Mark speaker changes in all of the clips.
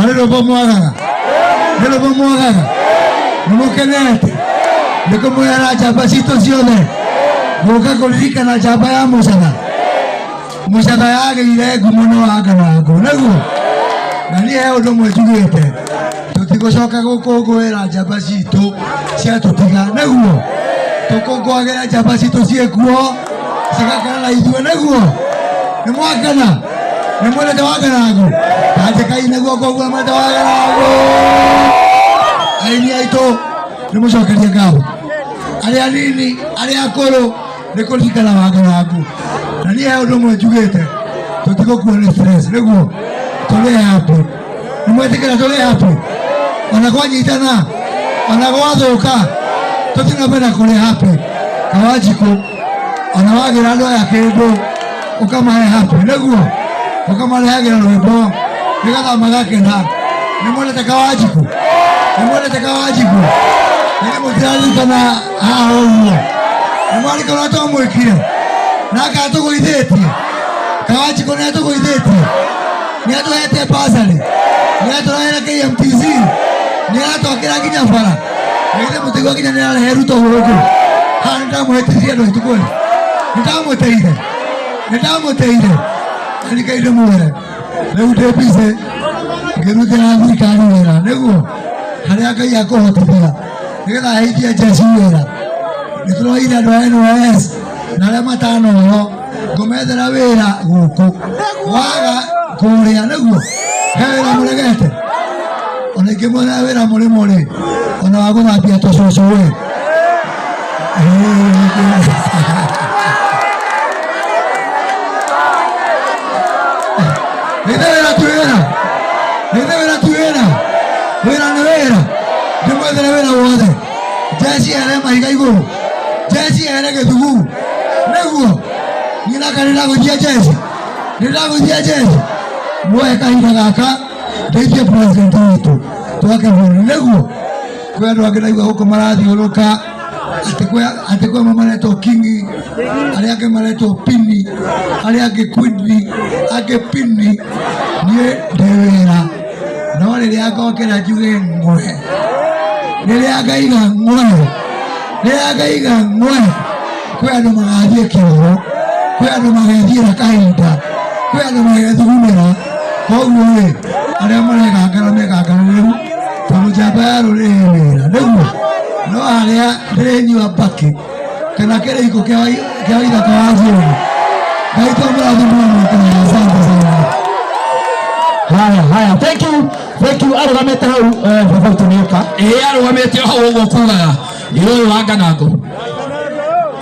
Speaker 1: Harĩ rwĩmbo mwagaga, nĩ rwĩmbo mwagaga, nĩ mũkenete nĩ kũmwĩra njamba citũ ciothe gũka kũririkana njamba ya mũcatha. Mũcatha yagĩire ngumo nĩ Wanganangũ, nĩguo? Na niĩ he ũndũ ũmwe njugĩte, tũtigũcoka gũkũngũĩra njamba citũ ciatũtiga, nĩguo? Tũkũngũagĩre njamba citũ ciĩkuo cigakena na ithuĩ, nĩguo? Nĩ mwakena? Nĩ mwendete Wanganangũ? Tanjĩkai nĩguo koguo nĩ mwendete Wanganangũ. Aini aitũ nĩ mũcokerie ngatho, arĩa anini, arĩa akũrũ, nĩ kũririkana Wanganangũ. Na niĩ he ũndũ ũmwe njugĩte, tũtigũkua nĩ stress, nĩguo? Tũrĩ happy. Nĩ mwetĩkĩra tũrĩ happy? Ona kwanyitana, ona gwathũka, tũtinamena kũrĩ happy. Kawanjikũ, ona wagĩra andũ aya kĩndũ, ũkamahe happy, nĩguo? Ũkamarehagĩra rwĩmbo, nĩgetha magakena. Nĩ mwendete Kawanjikũ? Nĩ mwendete Kawanjikũ? Nĩ mũtiraririkana haha ũguo? Nĩ mwaririkana ũrĩa twamwĩkire? Nake atũgũithĩtie? Kawanjikũ nĩ atũgũithĩtie? Nĩ atũhete basarĩ? Nĩ atũrehera KMTC? Nĩ aratwakĩra nginya bara? Na githĩ mũtigua nginya nĩ ararehe Ruto gũkũ? Haha nĩ ndamũhĩtithirie andũ aitũ kweli? Nĩ ndamũteire? Nĩ ndamũteire? Na nĩkĩo ndĩmwĩre rĩu ndĩ busy ngĩrutĩra thirikari wĩra, nĩguo harĩa Ngai akũhotithia nĩgetha heithie jeshi wĩra. Nĩ tũroire andũ a NYS na arĩa matanoyo ngũmethera wĩra gũkũ waga kũrĩa, nĩguo he wĩra mũregete. Ona ingĩmwethera wĩra mũrĩmo rĩ, ona wa gũthambia tũcũcũ rĩ. Nĩthe wĩra ti wĩra, nĩthe wĩra ti wĩra, wĩra nĩ wĩra. Ndĩmwethere wĩra wothe, jeshi ere mahiga igũrũ, jeshi ere gĩthuguru, nĩguo niĩ naka nĩndagũithia jeshi, nĩndagũithia jeshi. Muoe kahinda gaka ndeithie president witũ twake bũrũri, nĩguo kwĩ andũ angĩ ndaigua gũkũ marathiũrũka atĩ kwĩ amwe maretwo kingi, arĩa angĩ maretwo pini, arĩa angĩ kwini, angĩ pini. Niĩ ndĩ wĩra, no rĩrĩa ngokĩra njuge ng'we, rĩrĩa ngaiga ng'we, rĩrĩa ngaiga ng'we, kwĩ andũ magathiĩ kĩoro, kwĩ andũ magethiĩra kahinda, kwĩ andũ magethugumĩra. Koguo rĩ, arĩa maregangara megangara rĩu, tondũ njamba ya rũrĩrĩ ĩ wĩra, nĩguo? No harĩa ndĩrĩnyua mbakĩ kana kĩrĩiko kĩa Waithaka wa Njũũĩ, Ngai twamũrathime mũno, asante sana.
Speaker 2: Haya, haya, thank you, thank you. Arũgamĩte hau baba witũ nĩoka.
Speaker 3: Ĩĩ arũgamĩte o hau ũguo kugaga nĩ ũyũ wa Nganangũ.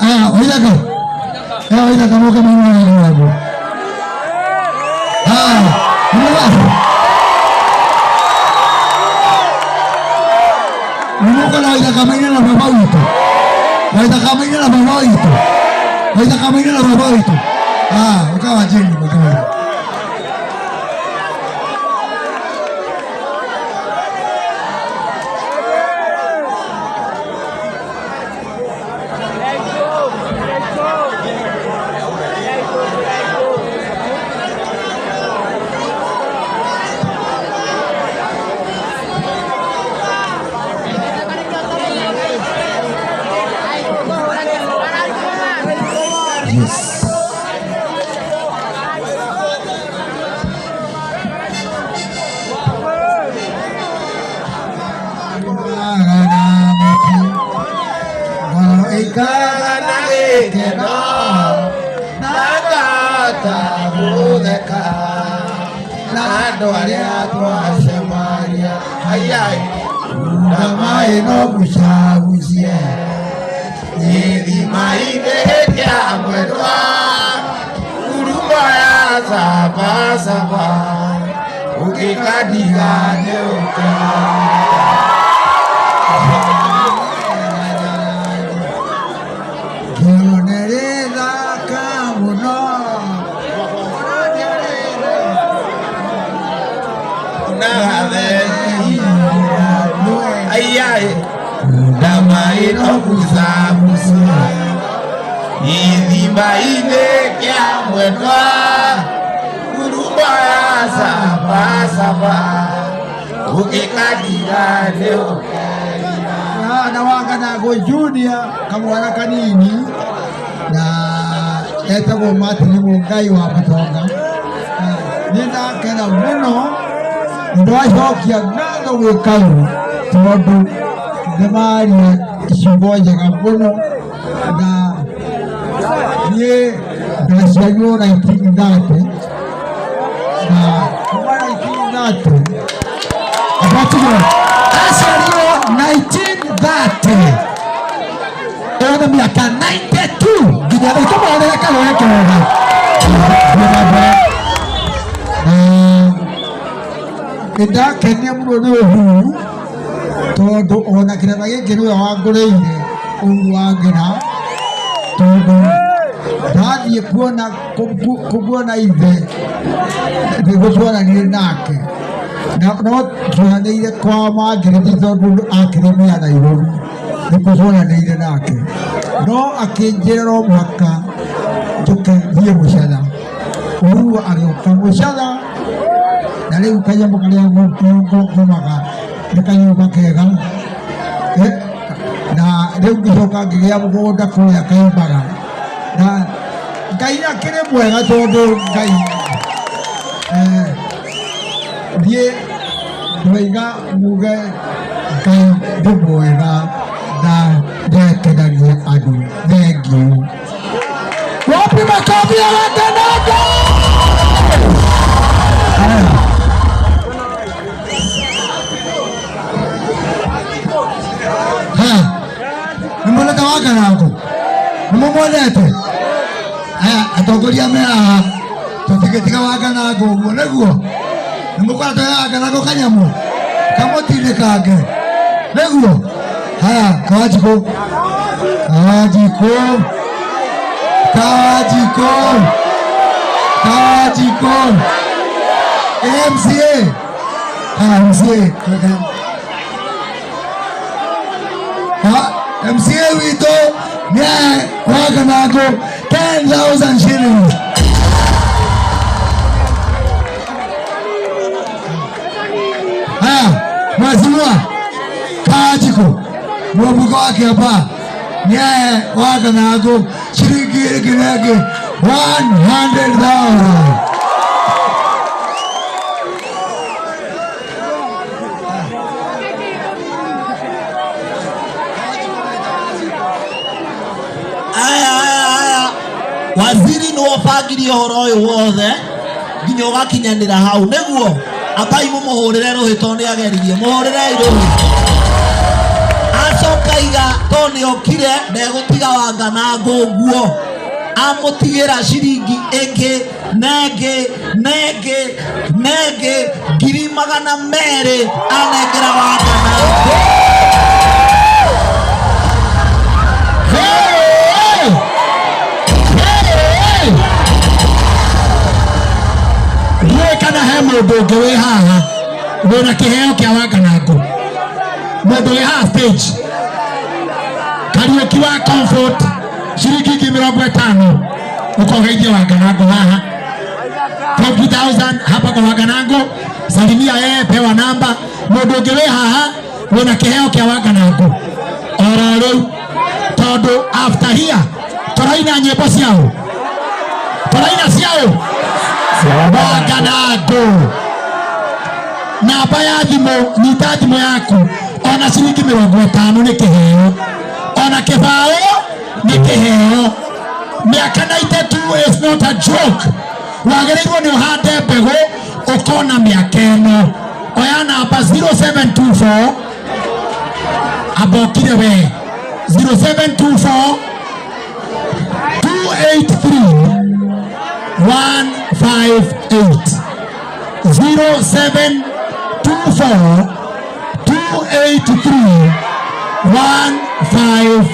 Speaker 1: Aya, Waithaka. Aya, Waithaka moke maina wa Nganangũ. Haya, nĩmũkona Waithaka maina na baba witũ. Waithaka maina na baba witũ. Waithaka maina na baba witũ. Ah, ũkawa jeni mũkawa.
Speaker 2: Yes.
Speaker 4: Andũ arĩa twacemania ayai na maĩ no gucagucie gĩthima-inĩ kĩa mwendwa ngurumo ya sabasaba ũngĩkandiga nĩ
Speaker 1: Ngĩonerethaka mũno.
Speaker 4: Ayai na maĩ no gucagucie gĩthima-inĩ kĩa mwendwa ngurumo ya sabasaba. Ũgĩkandira nĩ ũkerira.
Speaker 1: Na Wanganangũ Junior kamwana kanini na etagwo Martin Mũngai wa Mũtonga. Nĩ ndakena mũno ndwacokia ngatho gwĩ Kairũ tondũ nĩ maria ciugo njega mũno na niĩ ndaciarirwo 1930 na kuma 1930.
Speaker 2: Abatigwo aciarirwo 1930, ĩyo nĩ mĩaka 92 nginya rĩu. Tũmũhũrĩre karũĩ kega.
Speaker 1: Na nĩndakenio mũno nĩ Uhuru tondũ ona kĩrĩma gĩkĩ nĩwe wangũrĩire, Uhuru wangĩra, tondũ ndathiĩ kuona kũmuona ithe nĩguo tuonanire nake na no tuonanĩire kwa Mangĩrĩti tondũ akĩrĩ mĩa Nairobi nĩkuo tuonanĩire nake, no akĩnjĩra no mũhaka njũke thiĩ Mũcatha. Uhuru agĩũka Mũcatha na rĩu kanyamũ karĩa ngomaga nĩ kanyũmba kega. Na rĩu ngĩcoka ngĩgĩa mũgũnda kũrĩa Kaimbaga na Ngai akĩrĩ mwega tondũ Ngai niĩ ndwaiga muge Ngai nĩ mwega na ndekenagia andũ. Thengiũ.
Speaker 2: Wapi makofi ya Wanganangũ?
Speaker 1: Haya, nĩmuonete Wanganangũ, nĩmũmuonete? Aya atongoria me haha, tũtingĩtiga Wanganangũ ũguo nĩguo nĩmũkora tũhe Wanganangũ kanyamũ kamũtindĩkange nĩguo. Haya, Kawanjikũ, Kawanjikũ, Kawanjikũ, Kawanjikũ, MCA. Haya, MCA. Ha, MCA witũ nĩ Wanganangũ 10,000 shillings. Haya, Mheshimiwa Kajiko mwabuko wa Kiambaa nĩ Wanganangũ ciringi ĩngĩ na ĩngĩ 100,000.
Speaker 5: Aya, aya, aya, waziri nĩ wabangire ũhoro ũyũ wothe nginya ũgakinyanĩra hau nĩguo ambai mũmũhũrĩre rũhĩ tondũ nĩ ageririe. Mũhũrĩrei rũhĩ. Acoka iga tondũ nĩ okire ndegũtiga Wanganangũ ũguo, amũtigĩra ciringi ĩngĩ na ĩngĩ na ĩngĩ na ĩngĩ 200,000 anengera Wanganangũ.
Speaker 2: Hey! Hey! Ndiũĩ kana he mũndũ ũngĩ wĩ haha wĩna kĩheo kĩa Wanganangũ, mũndũ wĩ haha stage. Kariũki wa Comfort, ciringi 50,000 ũkogeithie Wanganangũ haha. 50,000 hapa kwa Wanganangũ, salimia yeye, pewa namba. Mũndũ ũngĩ wĩ haha wĩna kĩheo kĩa Wanganangũ oro rĩu, tondũ after here tũraina nyĩmbo ciao, tũraina ciao Wanganangũ. Namba ya thimũ, nyita thimũ yaku, ona ciringi 50 nĩ kĩheo, ona kĩbaũ nĩ kĩheo. Mĩaka 92 is not a joke. Wagĩrĩirwo nĩ ũhande mbegũ ũkona mĩaka ĩno. Oya namba 0724, ambokire we, 0724 283 158, 0724 283 158.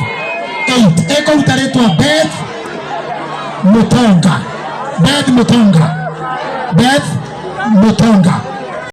Speaker 2: Ĩkũruta rĩtwa Beth Mutonga, Beth Mutonga, Beth Mutonga.